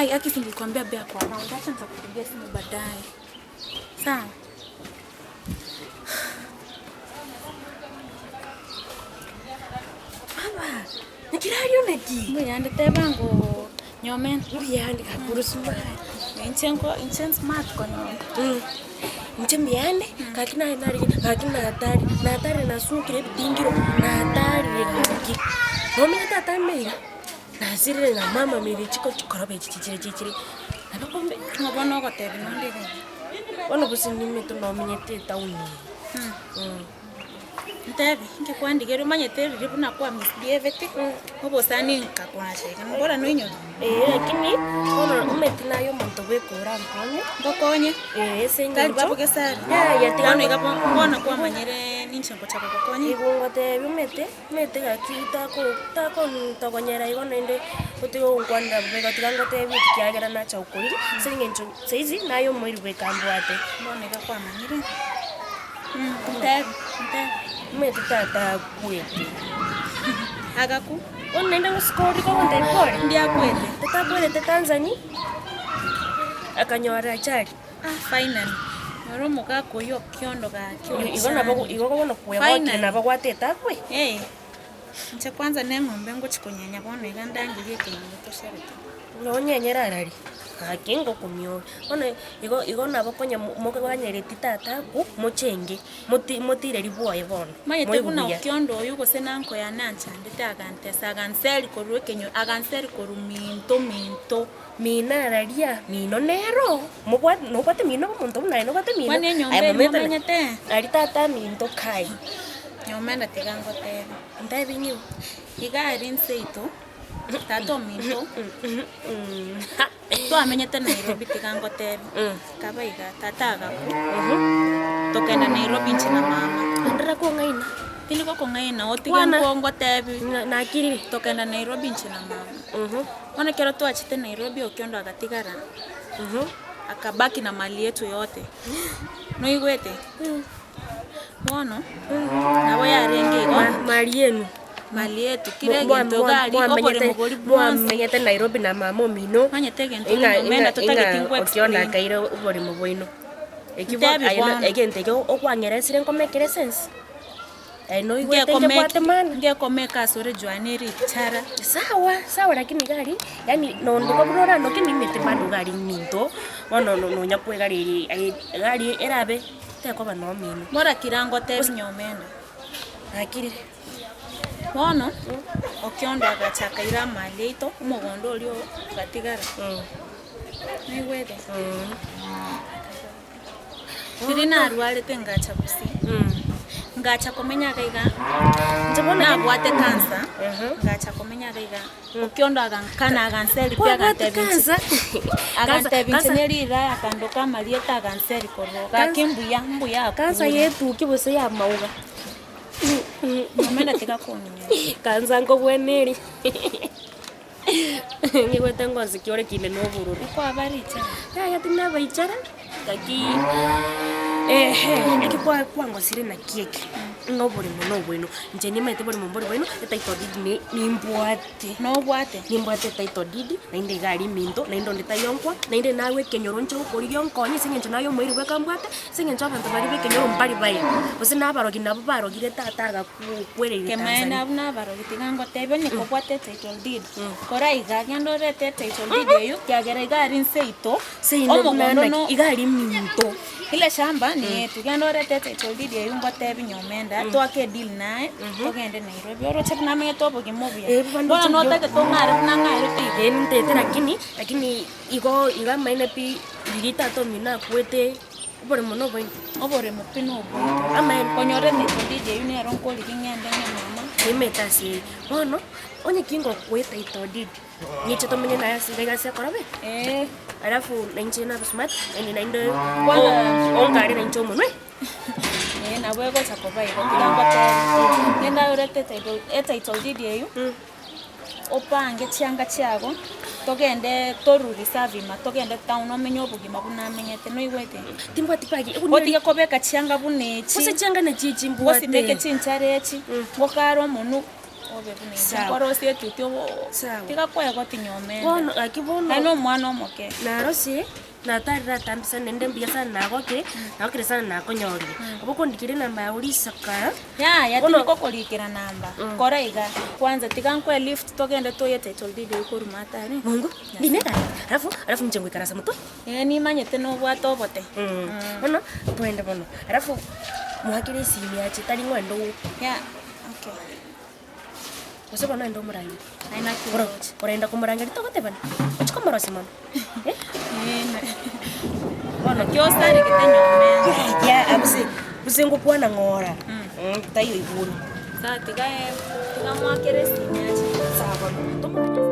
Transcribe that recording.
Ai aki si nilikwambia be ako around. Acha nitakupigia simu baadaye. Sawa? Mama, naki raria naki? Mbuyande teba ngo nyomena. Mbuyande gakure smart. Inche nko inche smart konyora. Inche mbuyande, gaki naye nare gaki natari natari nasukire ebitingiro, natarire gaki. Nomanyete ata iga. Nasirire na mama miri chiko chikoroba echi chichire chichire, nabo kumbe. Ng'a bono ogotebi nonde iga iga. Bono gose nimete nomenyete etown eye. Ntebi, inki kwandigeria omanyete riria buna kwa misbehavete, obosani nkakoacha iga, mbora noinyore? Eeh lakini bono omanyete naye omonto bweka orankonye. Ngokonye? Eeh ase Tari eng'encho. babu gesare? Yaya tiga Bono iga bo- bono kwamanyire ninche ngocha gogokonya. Igo ngotebia omanyete. Omanyete gaki tako takontogonyera igo naende otige gonkwanera bobe igo tiga ngotebie ekiagera nacha gokorigia ase eng'encho saizi naye omoiri bweka mbwate. Bono iga kwamanyire, ntebi ntebi. Omanyete tata akwete. Agakwa. Bono naende ngosika oria kogontebia pore. Ndi akwete. Tata akwerete Tanzania, akanyora ajali. Ah finally, ore omogaka oyio okiondo gaki Igo nabo omochani. igo bono kwegokire Finally. nabo gwatete akwe. Eh, inche kwanza na eng'ombe ngochi konyenya bono iga ndangerie ekenyoro toshereke. Nonyenyere arari, gaki ngokumia ore. Bono igo igo nabo konya mokoganyereti tata akwo, mochenge, moti motireri bwoye bono, Omanyete moigwe buna buya. okiondo oyio gose na uncle yane anchandete agantesa aganseri korwa ekenyoro aganseri korwa minto minto. Mino araria, mino nero, mobwate nobwate mino omonto buna aye nobwate mino, Kwani enyomba aye eri momenta momenyete? aria tata minto kai. Nyomenda tiga ngotebe. Ntebi ng'o? Iga aria nseito, tata ominto, twamenyete Nairobi tiga ngotebe, kaba iga, tata agakwa, tokenda Nairobi inche na mama. Ndora kong'aina. Tindi gokong'aina otige Kwana. nko ngotebi. Nakirire. Tokenda Nairobi inche na mama. Bono ekero twachete Nairobi Okiondo agatigara, akabaki na mali yetu yote, noigwete? Bono, nabo yarenge igo, Mali yenu. mali yetu, kera egento iga aria, oboremo boria bwonsi. Mwamenyete Nairobi na mama omino, Omanyete egento ing'a rimo omena ing'a totageti ing'a nko Okiondo explain. akaira oboremo bwaino. Eki bo Ntebi aye bono. egento ekio okwang'eresire nkomekere sense. Aye noigwete ngebwate maana. Ngekomeka asore Joana erichara. Sawa, sawa lakini iga aria, yaani nonde buna orandoke nimete bado iga aria minto, bono no- nonya kwegari eri aye iga aria erabe, tekoba nomino. Bora kira ngotebi nyomenda. Nakirire. Bono, Okiondo agacha akaira amali aito, omogondo oria ogatigara. Noigwete? Riria narwarete ngacha gusii, ngacha komenya iga iga, nabwate cancer, ngacha komenya iga iga, okiondo agankana aganseri pi Kwabwate agantebia inche, cancer? agantebia inche Cancer- nerira akandoka amarieta aganseri korwa gaki mbuya mbuya Cancer akure. ya etuki gose ya amauga? Omena tiga kong'inyora. Cancer nkobweneria. Nigoete ngonsi ki ore kinde na obororo. Okwaba richara. Yaya tindaba ichara, gaki ehe, eki kwa kwangosire naki eke, ng'a oboremo na obweno, inche nimanyete oboremo mbori bwaino, etitle deed ni nimbwate. Nobwate? Nimbwate etitle deed, naende iga aria eminto, naende onde tayonkwa, naende nawe ekenyoro nche gokorigia onkonye ase eng'encho naye omoiri bweka mbwate, ase eng'encho abanto baria ba ekenyoro mbari baya, gose na abarogi nabo barogire tata agakwa. Kemanene abwo nabarogi tiga ngotebie onye kobwate etitle deed, kora iga, genda orete etitle deed eywo kiagera iga aria nse ito, omogondo no Iga aria minto. ile shamba ni yetu, genda orete etitle deed eywo ngotebie nyomenda, toake edeal naye, togende Nairobi, oroche buna amenyete obogima obuya. Eh, bono Bono ndoche notagete ong'are buna ng'arete iga. Eh nintete lakini, lakini igo iga amaene pi riria tata omino akwete. Oboremo noboino. Oboremo pi noboito. Amaene. Konyora emechando eye eyio nero nkorigia ng'ende ng'e mama. Nimete ase eye. Bono, onye ki ngokoeta etitle deed, ng'iche tomenye naye ase iga ase ekorobe? Eeh. Alafu nainche nabe smart, naende naende Kwanza- ongare nainche omonwe. Eeh nabo egocha koba igo, tiga ngotebie. Genda orete etitle etitle deed eyio. Opange chianga chiago, togende torure reserve ima, togende town omenye obogima buna amenyete, noigwete? Timbwati bag, egunia Otige kobeka chianga buna echi, Gose chianga nachi echi mbwate. osimeke chinchara echi, ngokare omonu. Obe buna inche Sawa. nkorosie etuti obo Sawa. tiga kwegoti nyomenda. Bono gaki bono. Aye na omwana omoke. Narosire, natarire atambe sana naende mbuya sana nagokire, nagokire sana nakonyorire. Nabo okondikera enamba yago risakara. Yaya Bono- tindi kokorikera namba, kora iga, kwanza tiga nkoe lift togende toye title deed eywo korwa matari. Mungu, ndine egari, alafu alafu inche ngoikarasa motwe. Ee nimanyete nobwate obote. Bono, twende bono, alafu mwakere esimi ache tari ng'o ende oo. Ya, okay. Gose bono ende omorangeri. Aye naki Oro oroche. orenda komorangeria togotebana, ochie komorosia mono eh. Bono ki osaregete nyomenda. Yaya abuse, gose ngokwana ng'ora, taiyo igoro. Sawa tiga tiga mwakere esimi ache. Sawa bono, tomo.